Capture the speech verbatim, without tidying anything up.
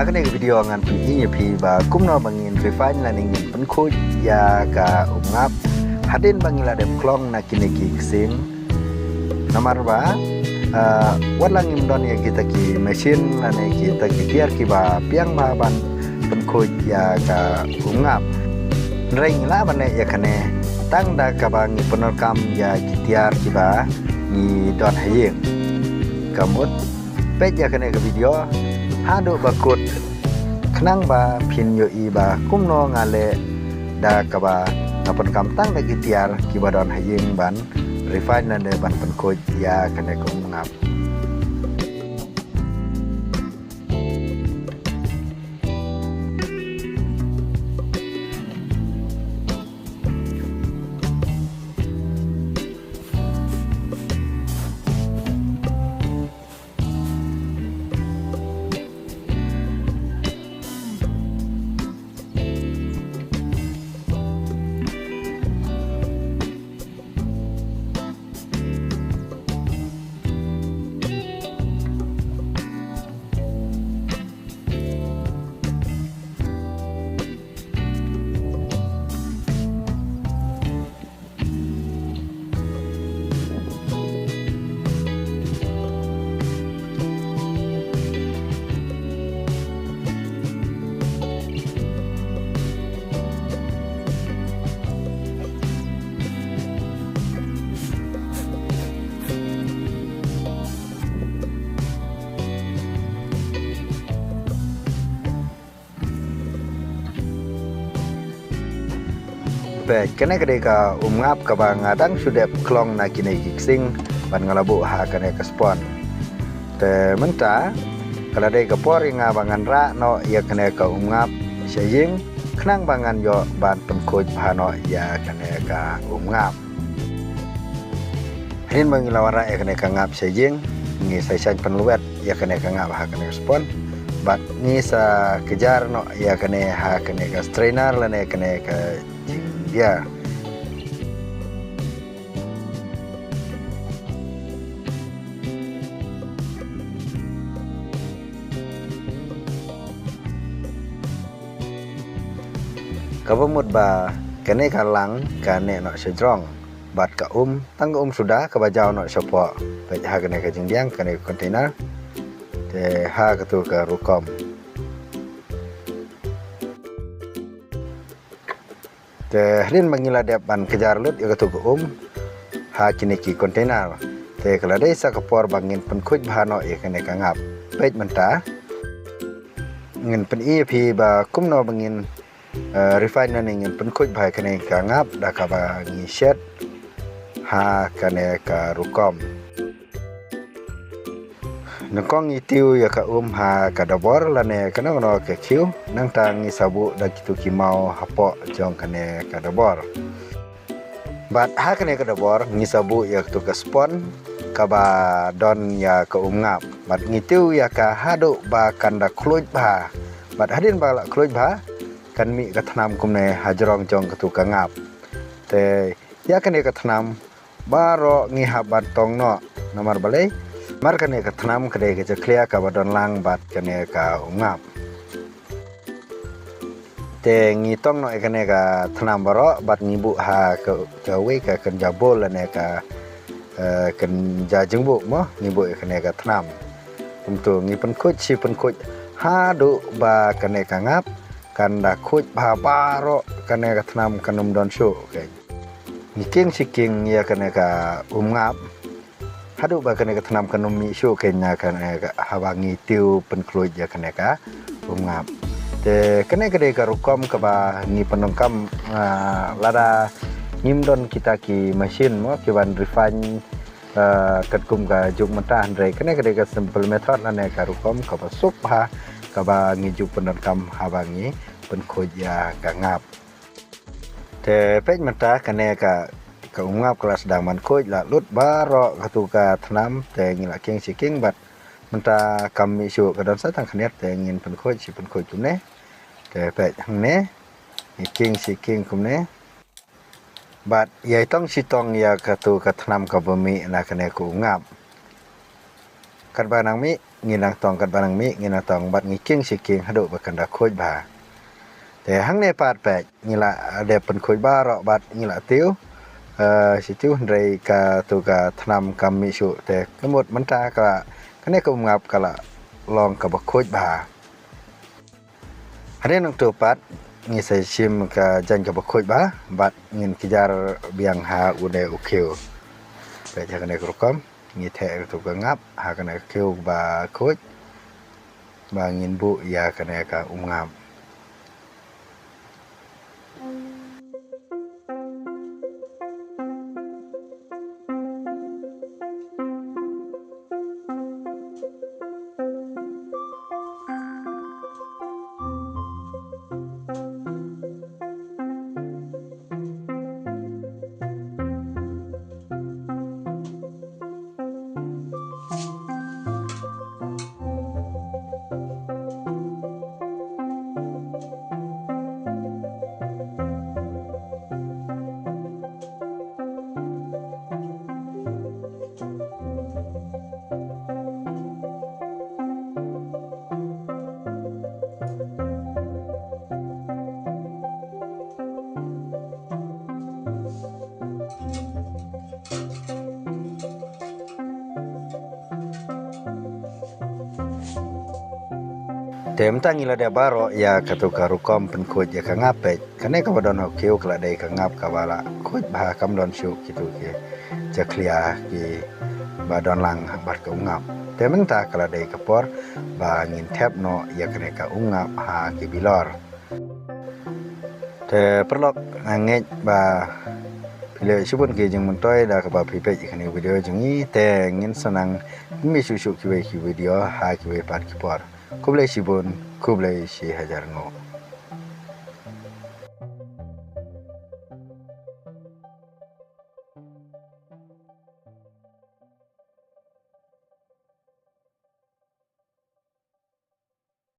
Ha kane ka video ngan pyni ïa phi ba kumno ba ngin refine lane ngin pynkhuid ïa ka umngap hadien ba ngi la dep khlong na kine ki ksing. Namar ba, ah, wat la ngim don ïa kita ki machine lane kita ki tiar kiba biang ba ban pynkhuid ïa ka umngap. Hynrei ngi lah ban leh ïa kane tang da kaba ngi pyndonkam ïa ki tiar kiba ngi don ha ïing. Ka mut, peit ïa kane ka video haduh ba kut khnang ba phin ïohi ba kumno nga leh da kaba nga pyndonkam tang da ki tiar kiba don ha ïing ban refine lane ban pynkhuid ïa kane ka umngap. Peit, kane ka dei ka umngap kaba nga dang shu dep khlong na kine ki ksing ban nga la buh ha kane ka spon. Te mynta ka la dei ka por ïa nga ba ngan rah noh ïa kane ka umngap sha ïing khnang ba ngan ïoh ban pynkhuid bha noh ïa kane ka umngap. Hadien ba ngi la wanrah ïa kane ka ngap sha ïing, ngi sa shah pynlwet ïa kane ka ngap ha kane ka spon bad ngi sa kjar noh ïa kane ha kane ka strainer lane kane ka jingbiar. Kaba mut ba kane ka lang ka neh noh sha jrong bad ka um, tang ka um suda kaba jaw noh shapoh. Peit ha kane ka jingbiang kane ka container. Te ha katu ka rukom. Te hadien ba ngi la dep ban kjar lut ïa katu ka um ha kine ki container. Te ka la dei sa ka por ba ngin pynkhuid bha noh ïa kane ka ngap. Peit mynta ngin pyni ïa phi ba kumno ba ngin, eh, refine lane ngin pynkhuid bha ïa kane ka ngap da kaba ngi shet ha kane ka rukom. Nyngkong ngi tiew ïa ka um ha ka dabor lane kano kano ka khiew, nangta ngi sa buh da kitu ki maw hapoh jong kane ka dabor. Bad ha kane ka dabor ngi sa buh ïa katu ka spon kaba don ïa ka umngap. Bad ngi tiew ïa ka haduh ba kan da khluid bha. Bad hadien ba la khluid bha kan mih ka thnam kumne ha jrong jong katu ka ngap. Te ïa kane ka thnam baroh ngi hap ban tong noh. Namar balei? Namar kane ka thnam ka dei ka jakhlia kaba don lang bad kane ka umngap. Te ngi tong noh ïa kane ka thnam baroh bad ngi buh ha ka, kawei ka kynja bowl lane ka, eh, kynja jingbuh mo, ngi buh ïa kane ka thnam. Kumtu ngi pynkhuid shi pynkhuid haduh ba kane ka ngap kan da khuid bha baroh kane ka thnam kan ym don shuh. Okay. Ngi kieng shi kieng ïa kane ka umngap haduh ba kane ka thnam kan ym mih shuh kane ka, kane ka, haba ngi tiew pynkhuid ïa kane ka umngap. Te kane ka dei ka rukom kaba ngi pyndonkam, ah, lada ngim don kita ki machine mo ki ban refine, ah, katkum ka juk mynta, hynrei kane ka dei ka simple method lane ka rukom kaba suk bha kaba ngi ju pyndonkam haba ngi pynkhuid ïa ka ngap. Te peit mynta kane ka, ka umngap ka la sdang ban khuid, la lut baroh katu ka thnam, te ngi la kieng shi kieng bad mynta kam mih shuh, ka don sa tang khyndiat, te ngin pynkhuid shi pynkhuid kumne. Te peit hangne ngi kieng shi kieng kumne. Bad ïai tong shi tong ïa katu ka thnam kaba mih na kane ka umngap. Katba nang mih, ngi nang tong, katba nang mih, ngi nang tong, bad ngi kieng shi kieng haduh ba kan da khuid bha. Te hangne pat peit, ngi la dep pynkhuid baroh bad ngi la tiew. Eh, shi tiew hynrei katu ka thnam kam mih shuh te ka mut mynta ka, kane ka umngap ka la long kaba khuid bha. Hadien nangtu pat, ngi sa shim ka jaiñ kaba khuid bha, bad ngin kjar biang ha une u khiew. Peit ha kane ka rukom, ngi theh katu ka ngap ha kane ka khiew ba khuid, ba ngin buh ïa kane ka umngap. Te mynta ngi la dep baroh ïa katu ka rukom pynkhuid ïa ka ngap peit. Kane kaba don ha u khiew ka la dei ka ngap kaba la khuid bha, kam don shuh kitu ki jakhlia kiba don lang bad ka umngap. Te mynta ka la dei ka por ba ngin thep noh ïa kane ka umngap ha ki bilor. Te paralok, nga ngeit ba phi la ïoh shibun ki jingmyntoi da kaba phi peit ïa kane ka video jong ngi, te ngin sa nang mih shuh shuh kiwei ki video ha kiwei pat ki por. Khublei shibun, khublei shihajar nguh.